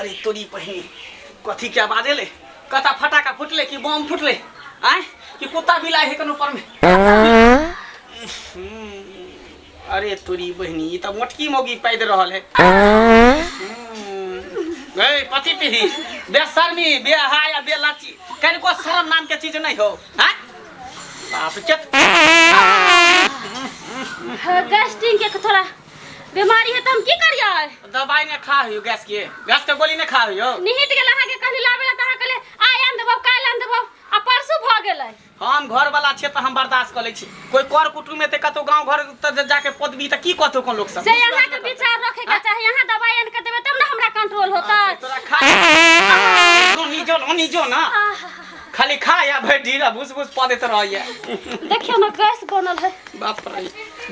अरे तोरी बहिनी कथी के आवाज एलै कता फटाका फुटलै कि बम फुटलै आँय कि कुत्ता बिलाइ है कोनो पर में अरे तोरी बहिनी ई तऽ मोटकी मौगी पैद रहल है गई पति पीही बेशर्मी बेहाया बेलाची कनिको शर्म नाम के चीज नहीं हो हाँ बाप के गैस्ट्रिक के थोड़ा बीमारी है तो हम की करियै दवाई ने खा हो गैस के गैस के गोली ने खा हो निहिट गेल अहाँके कहली लाबे ला तऽ अहाँ कहले आइ आन देबौ काल्हि आन देबौ आ परसू भऽ गेलै हम घर वाला छियै तऽ हम बर्दाश्त कऽ लै छी कोई कर कुटुम एतै कतौ गाँव घर तऽ जाके पदबी तऽ की कहतौ कोन लोक सब से अहाँके विचार रखे के चाही अहाँ दवाई आन के देबै तब ने हमरा कंट्रोल होतै तोरा खा नी जो नी जो ना खाली खा या भरि ढीरा भूस भूस पा देते रहैया देखियौ ने गैस बनल है बाप रे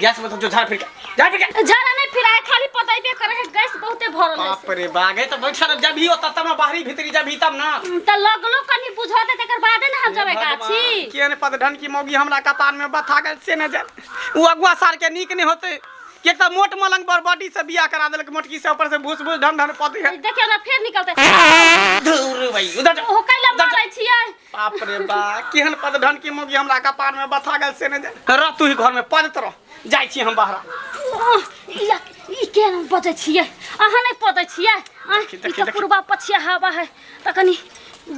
गैस में तो जो झाड़ फिर के झाड़ फिर के झाड़ा नहीं फिराए खाली पतैबे करे है गैस बहुते भरल है बाप रे बागे तो बैठल जब ही होता तब ना बाहरी भीतरी जब ही तब ना त लगलो कनी बुझते तकर बादे ने हम जबै गाछी किए ने पदधन की मौगी हमरा कपार में बथा गेल से ने जान उ अगुआ सार के नीक नहीं होते कि एक तो मोट मलंग पर बॉडी से बियाह करा देलक मोटकी से ऊपर से भूस भूस ढन ढन पदी है देखियौ ने फेर निकलते दूर भाई उधर जा। ओ कैला उधर जा। मारै छियै बाप रे बा केहन पदधन की मौगी हमरा कपार में बथा गेल से ने जान रह तू ही घर में पदत रह जाइ छी हम बाहर ओह, ई ई केना बजै छियै अहाँ नहि पदै छियै आँय, देखी, ई देखी, तऽ देखी। पूर्वा पछिया हवा है तऽ कनी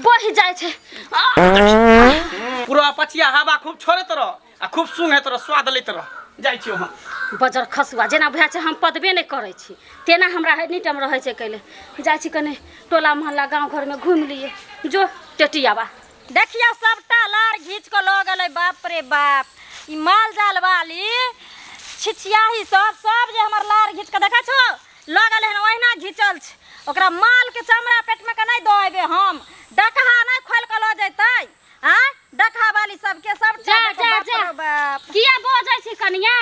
बहि जाइ छै आ, पूरा पछिया हवा खूब छोड़ैत रह आ खूब सुंघैत रह स्वाद लैत रह जाइ छी हम बजर खसुआ जेना बुझाइ छै हम पदबे नहि करै छी तेना हमरा एनी टाइम रहै छै कैले जाइ छी कनी टोला मोहल्ला गाँव घरमे घुमि लिए जो टेटियाबा देखियौ सबटा लार घीच कऽ लऽ गेलै बाप रे बाप ई माल जाल वाली छिछियाही सब सब जे हमर लार घीच कऽ देखै छौ लऽ गेलै हन ओहिना घीचल छै ओकरा मालके चमड़ा पेटमे के नहि दऽ अयबै हम डकहा नहि खोलि कऽ लऽ जेतै आँय डकहा वाली सबके सबटा जा, देखो, जा, बाप जा। रे बाप किया बजै छी कनिया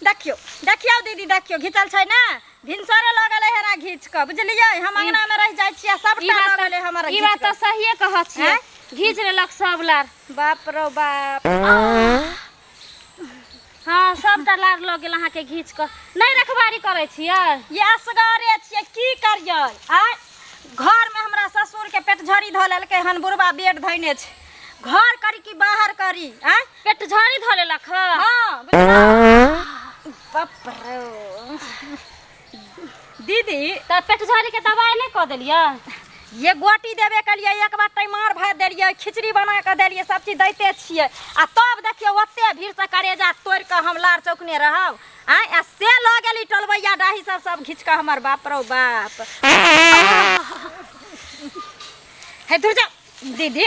देखियौ देखियौ दीदी देखियौ घिचल छै ने भिनसरे लऽ गेलै हेरा घीच कऽ बुझलियै हम अंगना मे रहि जाइ छियै ई सबटा बात लऽ गेलै हमर ई घीच बात कऽ तऽ सहिए कहै छियै आँय? घीच लेलक सब लार बाप रौ बाप हँ सबटा लार लऽ गेल अहाँके घीच कऽ नहि रखबारी करै छियै ये असगरे छियै की करियै आँय घरमे हमरा ससुरके पेटझड़ी धऽ लेलकै हन बुढ़बा बेड धैने छै घर करी कि बाहर करी आँय पेट झड़ी धऽ लेलक हँ हँ बुझलहुँ? बाप रौ दीदी तऽ पेट झड़ी के दवाइ नहि कऽ देलियै ये गोटी देबे केलियै एक बार टमार भात देलियै खिचड़ी बना कऽ देलियै सब चीज दैते छियै आ तब देखियौ ओते भीड़सँ करेजा तोड़ि कऽ हम लार चौकने रहब आँय आ से लऽ गेली टोलबैया डाही सब सब घीच कऽ हमर बाप रौ बाप हे दूर जाउ दीदी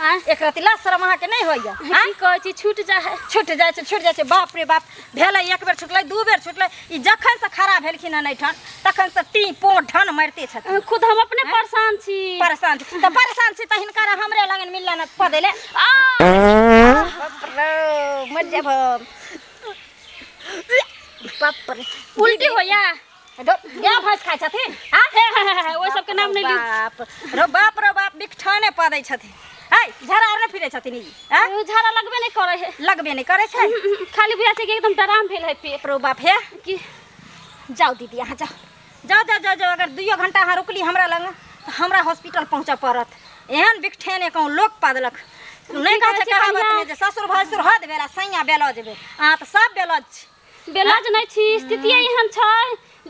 आँय एक रति लाज शरम अहाँके नहि होइया की कहै छी छूटि जाइ है छुटि जाइ छै छुटि जाइ छै बाप रे बाप भेलै एक बेर छुटलै दू बेर छुटलै ई जखन से खड़ा भेलखिन हन एहिठाम तखन से टी पो ढन मारिते छथिन खुद हम अपने परेशान छी परेशान छी तऽ परेशान छी तऽ हिनकर हमरे लगन मिलला न पदेले आ बाप रे मर जाब हम बाप रे उल्टी होइया गाय भैंस खाइ छथिन आ हे हे हे हे, ओहि सबके नाम नहि लिउ बाप रो बाप रो बाप बिकठाने पदै छथिन है झड़ा आर नहि फिरै छथिन ई आँय? ओ झाड़ा लगबे नहि करै है लगबे नहि करै छै खाली बुझाइ छै कि एकदम डराम भेल है पेट रो बाप हे की जाउ दीदी अहाँ जाउ जाउ जाउ जाउ जाउ अगर दुइयो घंटा अहाँ रुकली हमरा लग तऽ हमरा हॉस्पिटल पहुँचऽ पड़त एहन बिकठेने कहूँ लोक पादलक नहि कहै छै कहावत मे जे ससुर भैंसुर हद भेल आ सैया बेलज भेल अहाँ तऽ सब बेलज छी बेलज नहि छी स्थिति एहन छै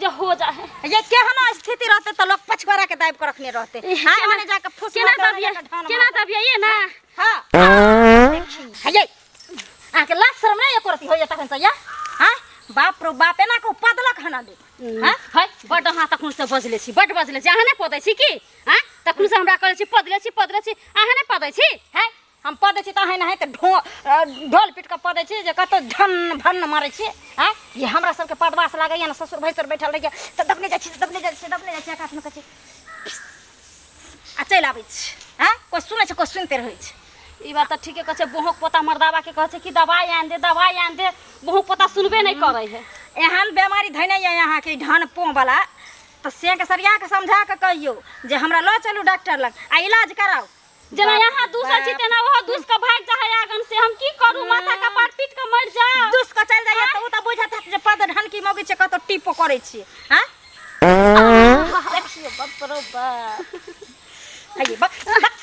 जे हो जा है ये केहनो स्थिति रहते तऽ लोक पछुआरा के दाबि के रखने रहते हाँ ओने जाके फुस केना मारते, ओने दबियै जाके ढान केना मारते। दबियै ये ना हाँ देखी हे अहाँके लाज शरम नहि एको रत्ती होइए तखन से या हाँ बाप रो बाप एना कऽ पदलक हन लोक हाँ है बड्ड अहाँ तखन से बजले छी बड्ड बजले छी अहाँ नहि पदै छी की आँय तखन से हमरा कहै छी पदले छी पदले छी अहाँ नहि पदै छी है हम पदै छी तऽ अहाँ एनाहिते ढोल पीट कऽ पदै छी जे कतौ झन भन्न मारै छी आँय ये हमरा सबके पदवास लागैया ने ससुर भैंसुर बैठल रहैया तऽ दबने जाइ छी दबने जाइ छी दबने जाइ छी आकाशमे कहै छी आ चलि आबै छी आँय कोइ सुनै छै कोइ सुनिते रहै छै ई बात तऽ ठीके कहै छै बहुक पोता मर्दाबा के कहै छै कि दवाइ आनि दे दवाइ आनि दे बहुक पोता सुनबे नहि करै है एहन बेमारी धैने यऽ अहाँके ई ढन पों वाला तऽ से के सरिया के समझा के कहियौ जे हमरा लऽ चलू डॉक्टर लग आ इलाज कराउ जेना यहाँ दूसै छी तेना ओहो दूस के भागि जाइ है आंगन से हम की करू माथा कपार पीट के मरि जाउ दूस के चलि जाइए तऽ ओ तऽ बुझत हैत जे पद ढनकी मौगी छै कतौ टीपो करै छियै आँय देखियौ गे बाप रो बाप हे बक बक।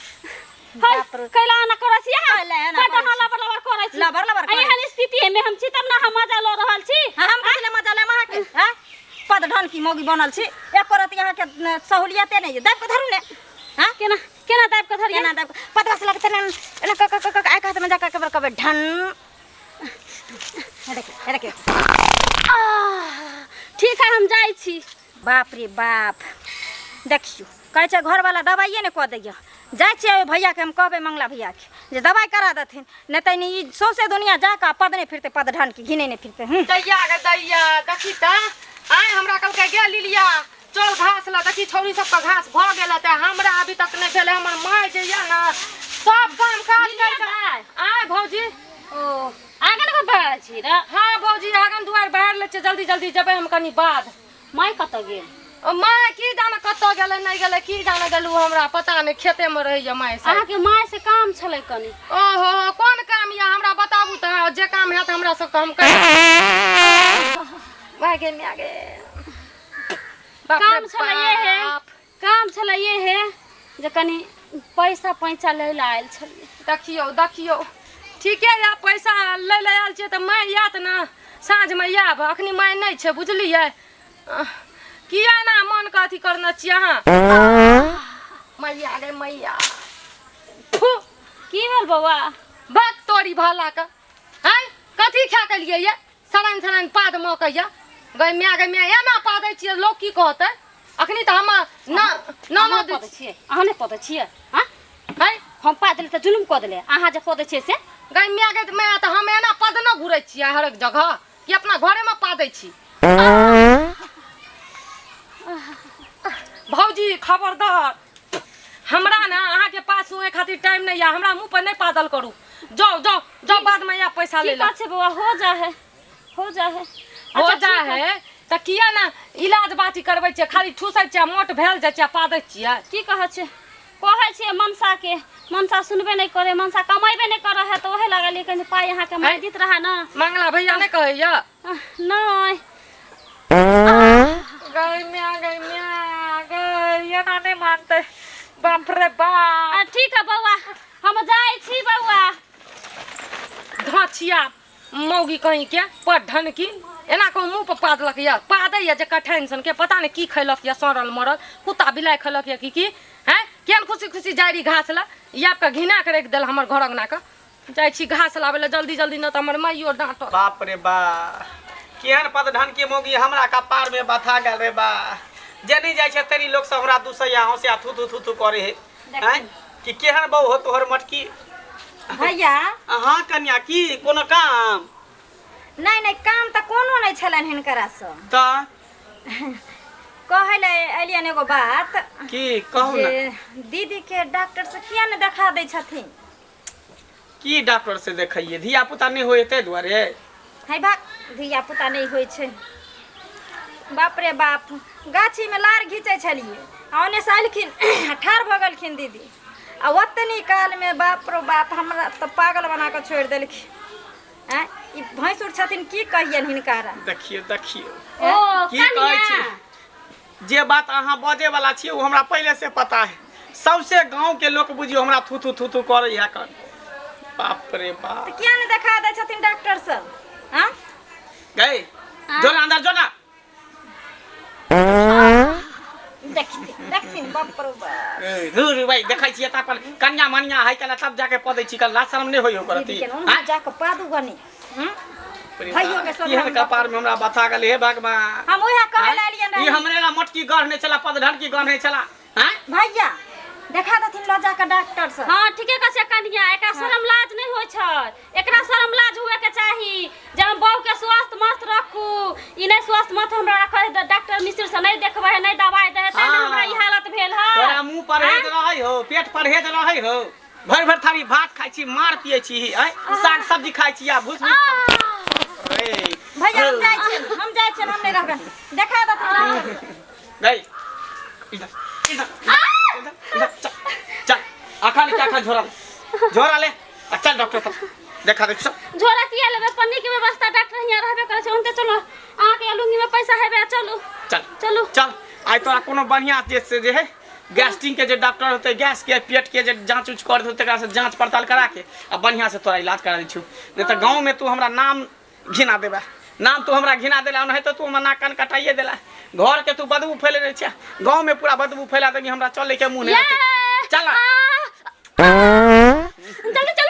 हाय बाप रे। कैला एना करै छी अहाँ? कैला एना कतऽ करै छी? अहाँ लबर लबर करै छी? लबर लबर आ करै एहन स्थिति मे हम छी तब ने हम मजा लऽ रहल छी। हाँ, हम कथी लए मजा लेब अहाँके हैं पद ढन की मौगी बनल छी एको रति अहाँके न, सहूलियते नहि दाबि कऽ धरू ने हैं केना केना दाबि कऽ धरियै? केना दाबि कऽ पतरा से लगतै ने एना क क क क आइ हाथमे जा कऽ कबर कबर ढन हे देखियौ हे देखियौ। आह, ठीक है हम जाइ छी। बाप रे बाप देखियौ कहै छै घरवाला दबाइए नहि कऽ दैए जाइ छियै ओहि भैयाके हम कहबै मंगला भैयाके जे दबाइ करा देथिन नहि तऽ ई सौंसे दुनिया जा कऽ पद नहि फिरतै पद ढन के घिने नहि फिरतै हूँ। दैया गे दैया देखी तऽ आइ हमरा कहलकै गे लिलिया चल घास ला देखी छौरी सबके घास भऽ गेल तऽ हमरा अभी तक नहि भेलै हमर माय जे यऽ ने सब काम काज लिलिया करि दाइ। आय भौजी। ओ आंगन घर बहारै छी रे? हाँ भौजी आंगन दुआरि बहारि लै छियै जल्दी जल्दी जेबै हम कनी बाध। माय कतऽ गेल? ओ माय की जाने कतऽ गेलै नहि गेलै की जाने गेलू हमरा पता नहि खेतेमे रहैया माय से। अहाँके माय से काम छलै कनी। ओहो कोन काम यऽ हमरा बताबू तऽ जे काम हैत हमरा सबके हम कहि माय गे माय गे बाप रे काम छलै ये हे बाप। काम छलै ये हे जे कनी पैसा पैंचा लै लए आयल छलियै। देखियौ देखियौ ठीके यऽ पैसा लै लए आयल छियै तऽ माय आयत ने साँझमे आयब अखनी माय नहि छै बुझलियै। किया ना मन के अथी करने छियै अहाँ? मैया गे मैया फू। की भेल बौआ? बक तोरी भाला के आँय कथी खा के लिए ये सड़न सड़न पाद मकैया गै माय गे माय एना पादै छियै लोक की कहतै? अखनी तऽ हम न अहाँ ननद पदै छियै अहाँ नहि पदै छियै? आँय है हम पा देली तऽ जुलुम कऽ देलै अहाँ जे पदै छियै से। गै माय गे माय तऽ हम एना पदनो घुरै छियै हरेक जगह कि अपना घरेमे पादै छी? भौजी खबरदार हमरा ने अहाँके पास हुए खातिर टाइम नहीं है हमरा मुँह पर नहीं पादल करू जाओ जाओ जाओ बाद में या पैसा ले की लो। बात छै बौआ हो जा है हो जा है। हो अच्छा, जा ठीक है। है तऽ किया ने इलाज बाती करबै छियै खाली ठूसै छियै मोट भेल जाइ छियै पादै छियै। की कहै छै? कहै छियै मनसा के मनसा सुनबे नहि करे मनसा कमेबे नहि करे है तऽ ओहे लागलियै कनि पाइ अहाँके मारि दैत रहए ने। मंगला भैया नहि कहैया? नहि। गै माय गै माय गै एना नहि मानतै बाप रे बाप। आ ठीक है बौआ हम जाइ छी बौआ। धोछिया मौगी कहीं के पर ढनकी एना कहूँ मुँह पर पादलक यऽ पादै यऽ जे कठैन सन के पता नहि की खैलक यऽ सड़ल मरल कुत्ता बिलाइ खैलक यऽ की की हैं केहन खुशी खुशी जाइ रही घास लए याप के घिना के राखि देल हमर घर अंगना के जाइ छी घास लाबै लए जल्दी जल्दी न तऽ हमर माइयो डाँटत। बाप रे बा केहन पदढन के मौगी हमरा कपार में बथा गेल रे बा जे नहीं जाइ छै तेरी लोक सब हमरा दूसैया हंसैया थू थू थू थू करे हे हैं कि केहन बहु हो तोहर मटकी। भैया अहाँ कन्या की कोनो काम? नहि नहि काम तऽ कोनो नहि छलनि हिनकरा सँ। तऽ कहै लए एलियनि एगो बात। की कहू ने? जे दीदी के डॉक्टर से किया नहि देखा दै छथिन? की डॉक्टर से देखैये धिया पुता नहि होइ ताहि दुआरे? है भाग धिया पुता नहि होइ छै। बाप रे बाप गाछीमे लार घीचै छलियै आ ओन्ने से एलखिन ठाढ़ भऽ गेलखिन दीदी आ ओतनी कालमे बाप रो बाप हमरा तऽ पागल बना कऽ छोड़ि देलखिन। आँय ई भैंसुर छथिन की कहियनि हिनकारा? देखियौ देखियौ ओ की कहै कनिया छी जे बात अहाँ बजे वाला छी ओ हमरा पहिले से पता है। सबसे गांव के लोक बुझियो हमरा थू थू थू थू करे है कन। बाप रे बाप तऽ किया नहि देखा दै छथिन डॉक्टर सब? आँ गई जो ना अंदर जो ना। देखथिन देखथिन बाप रे बाप। ए, धुर भाई देखै छियै त अपन कन्या मनिया है कला तब जाके पदै छी कल लाज शरम नहि होय ओकर दीदी अथी। के ओना जाके पादू गनी। हम्म? भैयो के सोझाँ केहन कपार में हमरा बथा गेल हे भगवान। हम उएह कहै लए एलियनि ई रहए। हमरे ला मोटकी गढ़ नहि छला पदढन की गढ़ नहि छला। हैं भैया देखा देथिन लऽ जाके डॉक्टर से। हाँ ठीके कहै छै कनिया एकरा शरम लाज नहि होइ छै एकरा शरम लाज हुए के चाही जे हम बहू के स्वस्थ मस्त रखू ई नहि स्वस्थ मस्त हमरा रखै डॉक्टर मिश्र से नहि देखबै है नहि दवाइ दै है तैं ने हमरा ई हालत भेल है। तोरा मुँह परहेज रहै हो पेट परहेज रहै हो भरि भरि थारी भात खाइ छी मार पियै छी आँय साग सब्जी खाइ छी आ भूस भूस भैया हम जाइ छियनि हम जाइ छियनि हम नहि रहबनि देखा देथिन डॉक्टर से। गई इधर इधर इधर इधर चल चल अखन के अखन झोरा ले झोरा ले आ चल डॉक्टर तक देखा दे चल। झोरा किया लेबै पन्नी के व्यवस्था डॉक्टर हियाँ रहबे करै छै ओनते चलू अहाँके लुंगी में पैसा हेबे चलू चल चलू चल आ आइ तोरा कोनो बढ़िया जे से जे है गैस्ट्रिक के जे डॉक्टर होते गैस के पेट के जे जांच उच कर देते तकरा से जांच पड़ताल करा के आ बढ़िया से तोरा इलाज करा दै छियौ नहीं तो गाँव में तू हमरा नाम घिना देबा नाम तू हमरा घिना देला नहीं तो तू हमरा नाक कान कटाइए देला घर के तू बदबू फैले रहे छै गाँव में पूरा बदबू फैला देबी हमरा चले के मुँह नहीं होतै। चल जल्दी चल।